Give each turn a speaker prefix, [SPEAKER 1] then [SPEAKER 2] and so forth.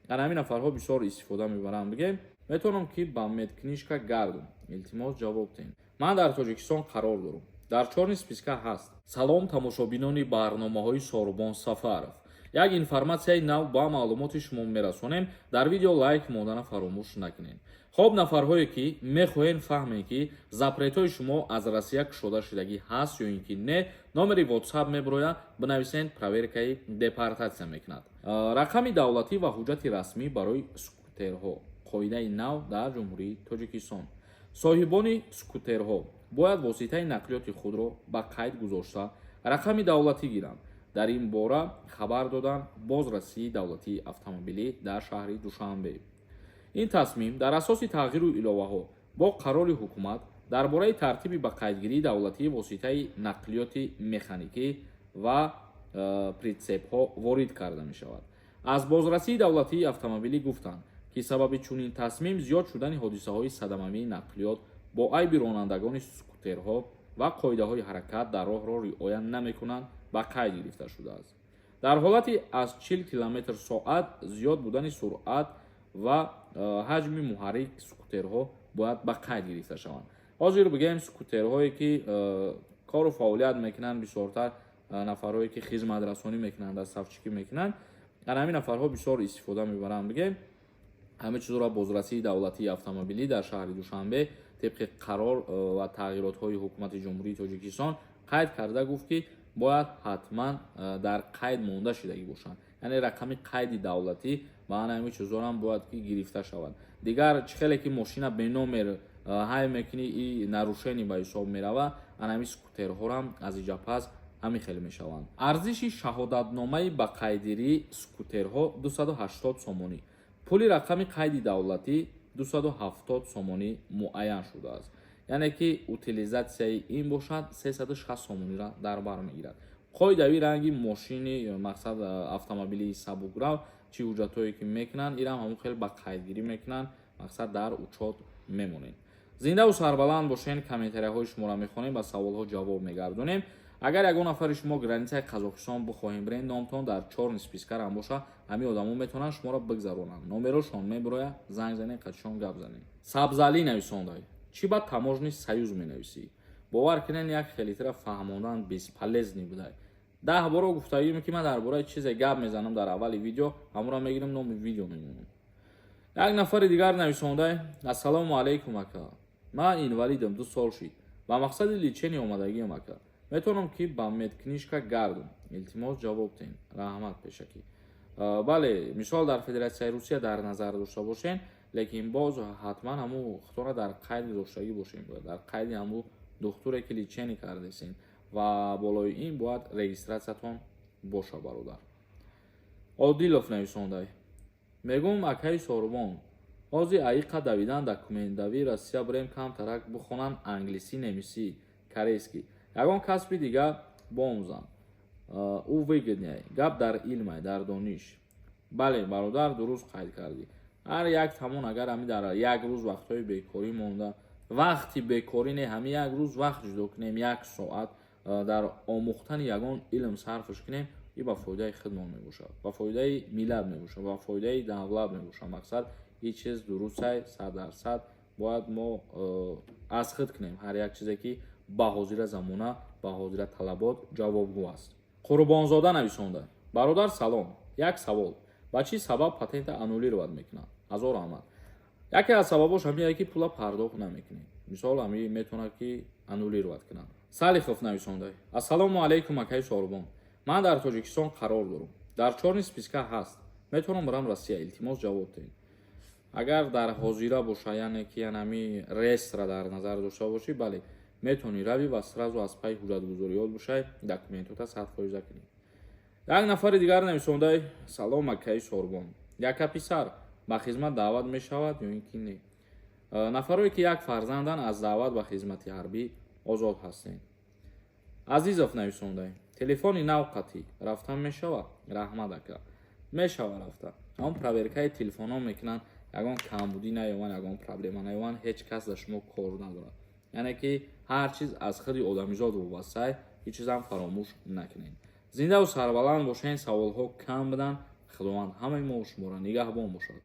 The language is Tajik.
[SPEAKER 1] Ана ҳамин нафарҳо бисёр истифода мебаранд. Бигем, метавонам, ки ба медкнижка гардум? Илтимос, ҷавоб диҳем. Ман дар Тоҷикистон қарор дорам, дар чёрный списка ҳаст. Салом, тамошобинони барномаҳои Сорубон Сафаров. Як информатсияи нав ба маълумоти шумо мерасонем. Дар видео лайк мондана фаромӯш накунед. Хоб, нафарҳое, ки мехоҳем фаҳмем, ки запретҳои шумо аз Россия кушода шудагӣ ҳаст ё ин ки не, номери WhatsApp мебирояд, бинависен, проверкаи депортатсия мекунад. Рақами давлатӣ ва ҳуҷҷати расмӣ барои скутерҳо: қоидаи нав дар Ҷумҳурии Тоҷикистон. Соҳибони скутерҳо бояд воситаи нақлиёти худро ба қайд гузошта, рақами давлатӣ гиранд. Дар ин бора хабар доданд Бозрасии давлатии автомобилӣ дар шаҳри Душанбе. Ин тасмим дар асоси тағйиру иловаҳо бо қарори ҳукумат дар бораи тартиби ба қайдгирии давлатии воситаи нақлиёти механикӣ ва прицепҳо ворид карда мешавад. Аз Бозрасии давлатии автомобилӣ гуфтанд, ки сабаби чунин тасмим зиёд шудани ҳодисаҳои садамавии нақлиёт бо айби ронандагони скутерҳо ва қоидаҳои ҳаракат дар роҳро риоя намекунанд ба қайд гирифта шудааст. Дар ҳолати аз 40 километр соат зиёд будани суръат ва ҳаҷми муҳаррик скутерҳо бояд ба қайд гирифта шаванд. Ҳозир, бигӯем, скутерҳое, ки кору фаъолият мекунанд, бисёртар нафарҳое, ки хизматрасонӣ мекунанд, доставщикӣ мекунанд, ана ҳамин нафарҳо бисёр истифода мебаранд. Бигӯем, ҳама чизро Бозрасии давлатии автомобилӣ дар шаҳри Душанбе тибқи қарор ва тағйиротҳои Ҳукумати Ҷумҳурии Тоҷикистон қайд карда гуфт, ки бояд ҳатман дар қайд монда шудагӣ бошанд, яъне рақами қайди давлатӣ ва ана ҳамин чизҳоам бояд ки гирифта шавад. Дигар чӣ хеле ки мошина бе номер ҳай мекунӣ, и нарушение ба ҳисоб мерава. Ана ҳамин скутерҳорам аз иҷа пас ҳамин хел мешаванд. Арзиши шаҳодатномаи ба қайдгирии скутерҳо 280 сомонӣ, пули рақами қайди давлатӣ 270 сомонӣ муайян шудааст, яъне ки утилизатсияи ин бошад 360 сомониро дар бар мегирад. Қоидави ранги мошини, мақсад, автомобили сабукрав, чӣ ҳуҷҷатҳое ки мекунанд, ирам ҳамон хел ба қайдгирӣ мекунанд, мақсад, дар учёт мемонед. Зиндаву сарбаланд бошен. Комментарияҳои шуморо мехонем, ба саволҳо ҷавоб мегардонем. Агар ягон нафари шумо границаи Қазоқистон бихоҳем бирен, номтон дар чёрный спискарам боша, ҳамин одамо метавонанд шуморо бигзаронанд. Номерошон мебирояд, занг занед, қачишон гап занед. Сабзалӣ нависондай: чӣ ба Таможенный союз менависӣ? Бовар кунен, як хелитира фаҳмондан бесполезный будай. 10 боро гуфтагим, ки ман дар бораи чизе гап мезанам дар аввали видео, ҳамонро мегирем, номи видео мемонам. Як нафари дигар нависондай: ассалому алайкум, ака, ман инвалидам, 2 сол шид, ба мақсади лечение омадагиам. Ака, метавонам, ки ба медкнижка гардум? Илтимос, ҷавоб диҳем, раҳмат пешакӣ. Бале, мисол, дар Федератсияи Русия дар назар дошта бошем, лекин боз ҳатман ҳамун худтонро дар қайд гузоштагӣ бошем, бояд дар қайди ҳамун духтуре, ки лечение кардесен, ва болои ин бояд регистратсиятон боша, бародар. Одилов нависондай: мегӯм, акаи Сорубон, ҳозир аиқа давидан, документдави Россия бирем, камтарак бихонанд англисӣ, немисӣ, корейский, ягон касби дига боомӯзанд, ӯ выгоднее. Гап дар илмай, дар дониш. Бале, бародар, дуруст қайд кардӣ. Ҳар як тамон агар ҳами дар як рӯз вақтҳои бекорӣ монда, вақти бекорӣ не, ҳами як рӯз вақт ҷудо кунем, як соат дар омӯхтани ягон илм сарфш кунем, и ба фоидаи худмон мебошад, ба фоидаи миллат мебошад, ба фоидаи давлат мебошад. Мақсад, ин чиз дурустай, 100% бояд мо аз худ кунем ҳар як чизе, ки ба ҳозира замона, ба ҳозира талабот ҷавобгӯ аст. Қурбонзода нависонда: бародар, салом, як савол: ба чӣ сабаб патента аннулировать мекунанд? Ҳазор раҳмат. Яке аз сабабош ҳамие, ки пула пардохт намекунӣ. Мисол, ҳами метавонад, ки аннулировать кунанд. Салихов нависонда: ассалому алайкум, акаи Сорубон, ман дар Тоҷикистон қарор дорам, дар чёрный списка ҳаст, метавонам барам Россия? Илтимос, ҷавоб диҳед. Агар дар ҳозира боша, яъне ки янами реестра дар назар дошта бошӣ, бале, метавонӣ равӣ ва сразу аз пайи ҳуҷҷатгузориёт бошай, документота 100% кунӣ. Як нафари дигар нависондай: салом, акаи Сорбон, яка писар ба хизмат даъват мешавад ё ин ки не? Нафарое, ки як фарзанданд, аз даъват ба хизмати ҳарбӣ озод ҳастед. Азизов нависондай: телефони нав қатӣ рафтан мешавад? Раҳмат, ака. Мешава рафта. Ҳамон проверкаи телефонҳо мекунанд, ягон камбудӣ наёванд, ягон проблема наёванд, ҳеҷ кас дар шумо кор надорад. Яъне ки ҳар чиз аз худи одамизод вобастае, ҳеҷ чизам фаромӯш накунед. Зиндаву сарбаланд бошед. Саволҳо кам буданд. Худованд ҳамаи мо шуморо нигаҳбон бошад.